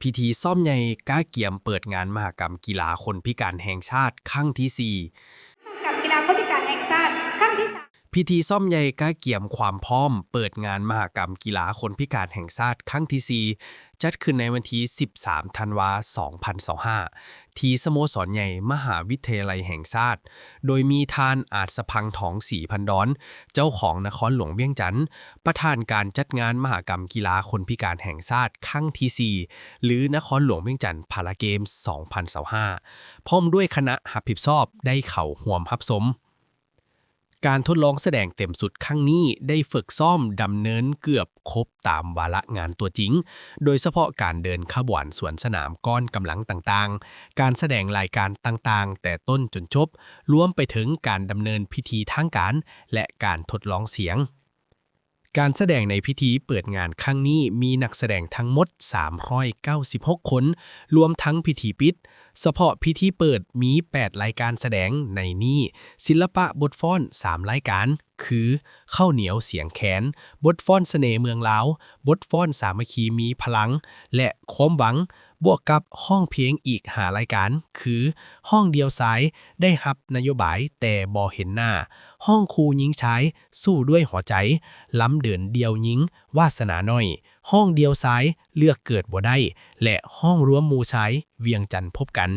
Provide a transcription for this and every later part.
ພິທີຊ້ອມໃຫຍ່ກະກຽມເປີດງານມະຫະກຳກິລາຄົນພິການແຫ່ງຊາດຄັ້ງທີສີ່. ມະຫະກຳກິລາຄົນພິການແຫ່ງຊາດຄັ້ງທີສາມ. ພິທີຊ້ອມໃຫຍ່ກະກຽມຄວາມພ້ອມເປີດງານມະຫະກຳກິລາຄົນພິການແຫ່ງຊາດຄັ້ງທີສີ່ ຈັດຂຶ້ນໃນວັນທີສິບສາມ ທັນວາ ສອງພັນຊາວຫ້າ ທີ່ສະໂມສອນໃຫຍ່ມະຫາວິທະຍາໄລແຫ່ງຊາດ, ໂດຍມີທ່ານ ອາດສະພັງທອງ ສີພັນດອນ ເຈົ້າຂອງນະຄອນຫຼວງວຽງຈັນ, ປະທານການຈັດງານມະຫະກຳກິລາຄົນພິການແຫ່ງຊາດຄັ້ງທີສີ່ ຫຼື ນະຄອນຫຼວງວຽງຈັນພາລາເກມສອງພັນຊາວຫ້າ ພ້ອມດ້ວຍຄະນະຮັບຜິດຊອບໄດ້ເຂົ້າຮ່ວມຮັບຊົມ. ການທົດລອງສະແດງເຕັມຊຸດຄັ້ງນີ້ໄດ້ຝຶກຊ້ອມດຳເນີນເກືອບຄົບຕາມວາລະງານຕົວຈິງ, ໂດຍສະເພາະການເດີນຂະບວນສວນສະໜາມກ້ອນກຳລັງຕ່າງໆ, ການສະແດງລາຍການຕ່າງໆແຕ່ຕົ້ນຈົນຈົບ, ລວມໄປເຖິງການດຳເນີນພິທີທາງການ ແລະ ການທົດລອງສຽງ. ການສະແດງໃນພິທີເປີດງານຄັ້ງນີ້ມີນັກສະແດງທັງໝົດສາມຮ້ອຍເກົ້າສິບຫົກຄົນ, ລວມທັງພິທີປິດ. ສະເພາະພິທີເປີດມີແປດລາຍການສະແດງ, ໃນນີ້ ສິລະປະບົດຟ້ອນສາມລາຍການ ຄື ເຂົ້າໜຽວສຽງແຄນ, ບົດຟ້ອນສະເໜ່ເມືອງລາວ, ບົດຟ້ອນສາມັກຄີມີພະລັງ ແລະ ຄວາມຫວັງ, ບວກກັບຮ້ອງເພງອີກຫ້າລາຍການ ຄື ຮ້ອງດ່ຽວຊາຍ ໄດ້ຮັບນະໂຍບາຍແຕ່ບໍ່ເຫັນໜ້າ, ຮ້ອງຄູ່ຍິງຊາຍ ສູ້ດ້ວຍຫົວໃຈ, ລຳເດີນດ່ຽວຍິງ ວາສະໜາໜ້ອຍ, ຮ້ອງດ່ຽວຊາຍ ເລືອກເກີດບໍ່ໄດ້ ແລະ ຮ້ອງລວມໝູ່ຊາຍ ວຽງຈັນພົບກັນ.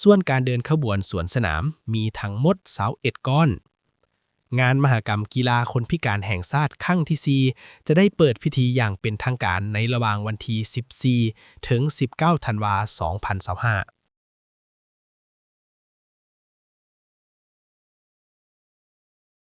ສ່ວນການເດີນຂະບວນສວນສະໜາມມີທັງໝົດຊາວເອັດກ້ອນ. ງານມະຫະກຳກິລາຄົນພິການແຫ່ງຊາດຄັ້ງທີສີ່ ຈະໄດ້ເປີດພິທີຢ່າງເປັນທາງການໃນລະຫວ່າງວັນທີສິບສີ່ ເຖິງສິບເກົ້າ ທັນວາ ສອງພັນຊາວຫ້າ.